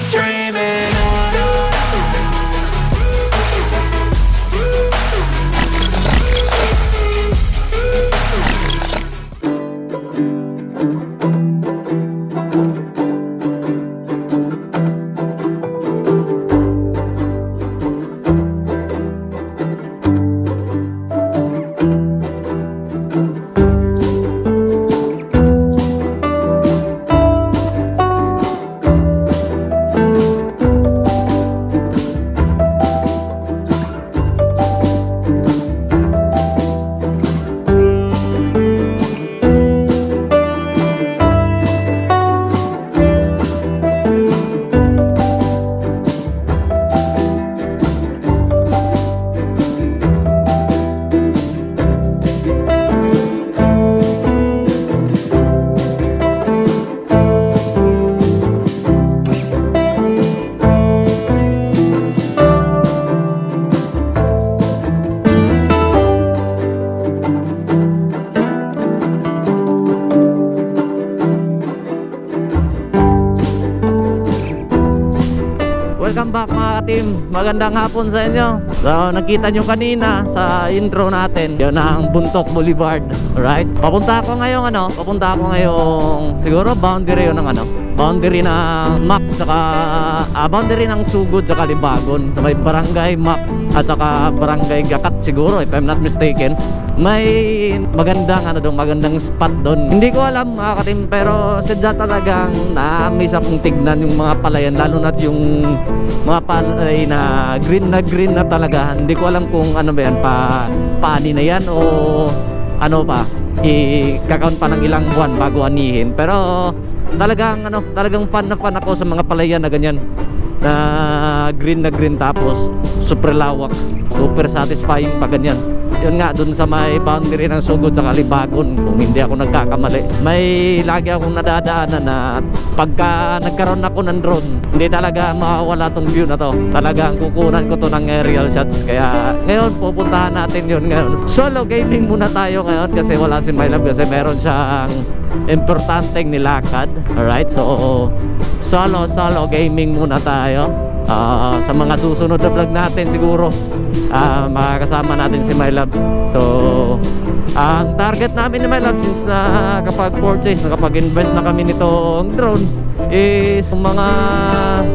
Dreaming. Welcome back, mga ka-team. Magandang hapon sa inyo. So, nakita nyo kanina sa intro natin, yun ang Bontoc Boulevard. Alright? Papunta ako ngayong siguro boundary yun ng ano, boundary ng Mac saka boundary ng Sugod saka Libagon. Sa may barangay Mac at saka barangay Gakat siguro, if I'm not mistaken. May magandang ano doon, magandang spot doon. Hindi ko alam, mga ka-team, pero sadya talagang na-amaze akong tignan yung mga palayan, lalo na't yung mga palay na green na green na talaga. Hindi ko alam kung ano ba yan, paani na yan o ano pa, i-count pa ng ilang buwan bago anihin. Pero talagang ano, talagang fan na fan ako sa mga palayan na ganyan, na green na green, tapos super lawak, super satisfying pa ganyan. Yun nga, dun sa may boundary ng Sugod sa Libagon, kung hindi ako nagkakamali, may lagi akong nadadaanan na pagka nagkaroon ako ng drone, hindi talaga mawawala tong view na to. Talagang kukunan ko to ng aerial shots. Kaya ngayon, pupuntahan natin yun ngayon. Solo gaming muna tayo ngayon kasi wala si My Love, kasi meron siyang importanteng nilakad. Alright, so solo solo gaming muna tayo. Sa mga susunod na vlog natin siguro, makakasama natin si My Love. So ang target namin ni My Love, since na kapag-purchase, nakapag-invest na kami nitong drone, is mga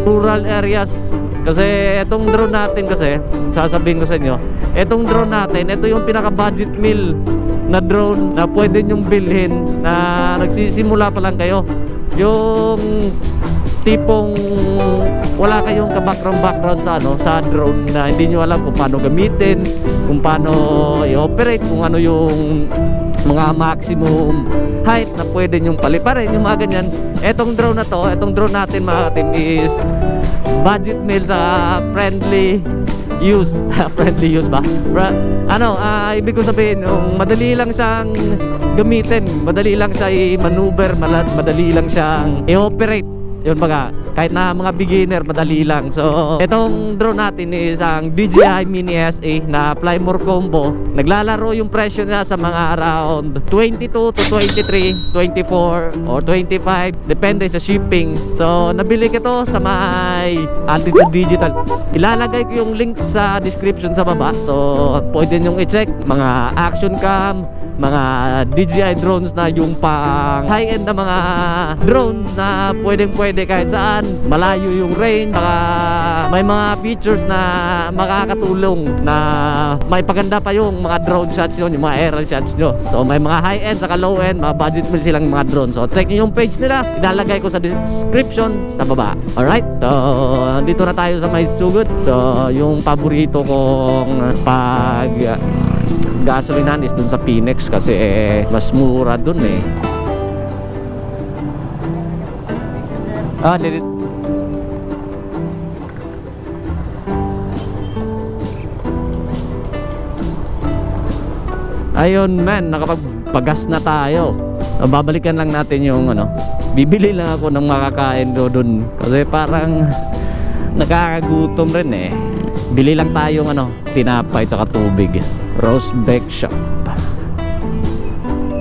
rural areas. Kasi itong drone natin, kasi sasabihin ko sa inyo, itong drone natin, ito yung pinaka-budget meal na drone na pwede nyong bilhin na nagsisimula pa lang kayo. Yung tipong wala kayong ka-background sa ano, sa drone, na hindi nyo alam kung paano gamitin, kung paano i-operate, kung ano yung mga maximum height na pwede nyong paliparin, yung mga ganyan. Etong drone na to, etong drone natin, mga team, is budget meal sa friendly use. Friendly use ba? Ano, ibig ko sabihin, yung madali lang siyang gamitin, madali lang siya i-maneuver, madali lang siyang i-operate. Yun baga, kahit na mga beginner, madali lang. So, itong drone natin is ang DJI Mini SE na Fly More Combo. Naglalaro yung presyo niya sa mga around 22 to 23, 24, or 25, depende sa shipping. So, nabili ko to sa may Altitude Digital. Ilalagay ko yung link sa description sa baba. So, pwede nyong i-check mga action cam, mga DJI drones na yung pang high-end na mga drones na pwedeng-pwede kahit saan, malayo yung range, saka may mga features na makakatulong na may paganda pa yung mga drone shots nyo, yung mga aerial shots nyo. So may mga high-end saka low-end, mga budget meal silang mga drone. So check nyo yung page nila, ilalagay ko sa description sa baba. Alright, so dito na tayo sa may Sugod. So yung paborito kong pag gasolinan is dun sa Phoenix kasi mas mura dun eh. Ah, did it. Ayun man, nakapagpagas na tayo. So, babalikan lang natin yung ano, bibili lang ako ng makakain do dun kasi parang nakakagutom rin eh. Bili lang tayong ano, tinapay tsaka tubig. Rose Bake Shop.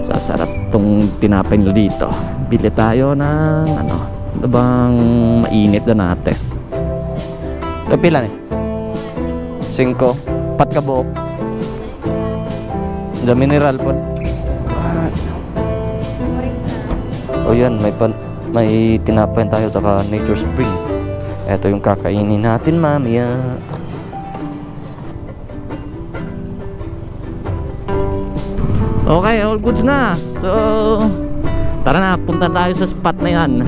Sasarap tong tinapay nila dito. Bili tayo ng ano, Abang mainit na natin. Pila ni? 5. Pat ka buok. The mineral po. O yan, may tinapay tayo saka Nature Spring. Ito yung kakainin natin mamaya. Okay, all goods na. So, tara na, punta tayo sa spot na yan.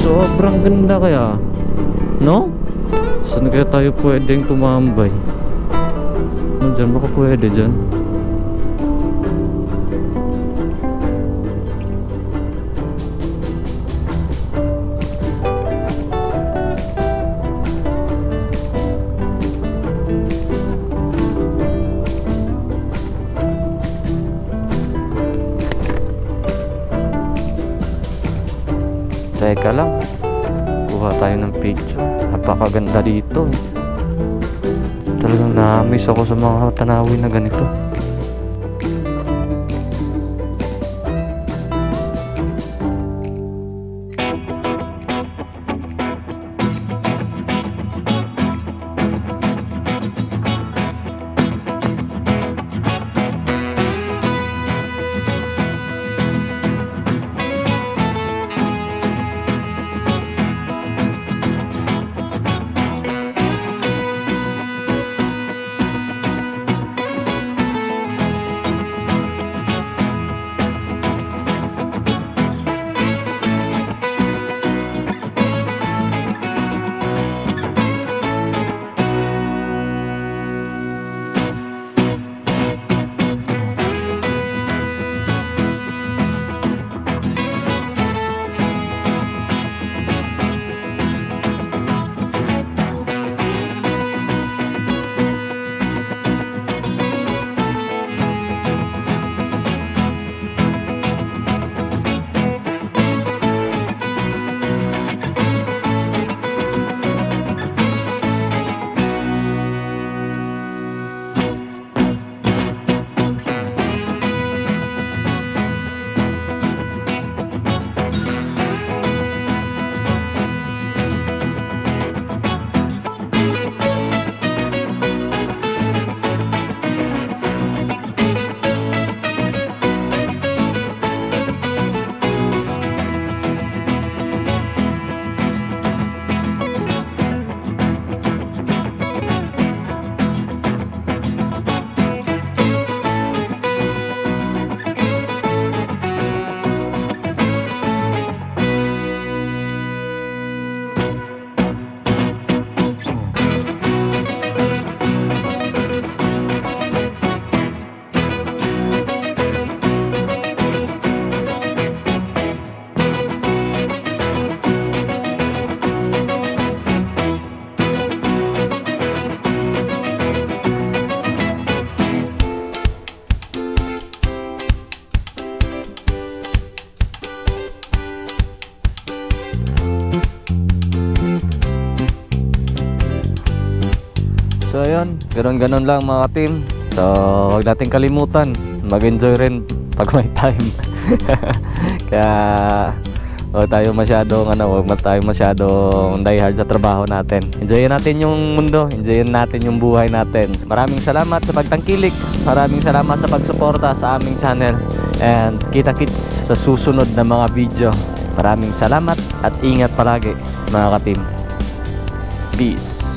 Sobrang ganda kaya, no? Saan kaya tayo pwedeng tumambay? Ano dyan? Baka pwede dyan. Teka lang, kuha tayo ng picture. Napakaganda dito eh. Talagang na-miss ako sa mga tanawin na ganito. So ayun, ganun-ganun lang mga team. So huwag natin kalimutan mag-enjoy rin pag may time. Kaya huwag tayo masyadong huwag tayo masyadong die hard sa trabaho natin. Enjoyin natin yung mundo, enjoyin natin yung buhay natin. Maraming salamat sa pagtangkilik, maraming salamat sa pagsuporta sa aming channel. And kita-kits sa susunod na mga video. Maraming salamat at ingat palagi mga ka-team. Peace.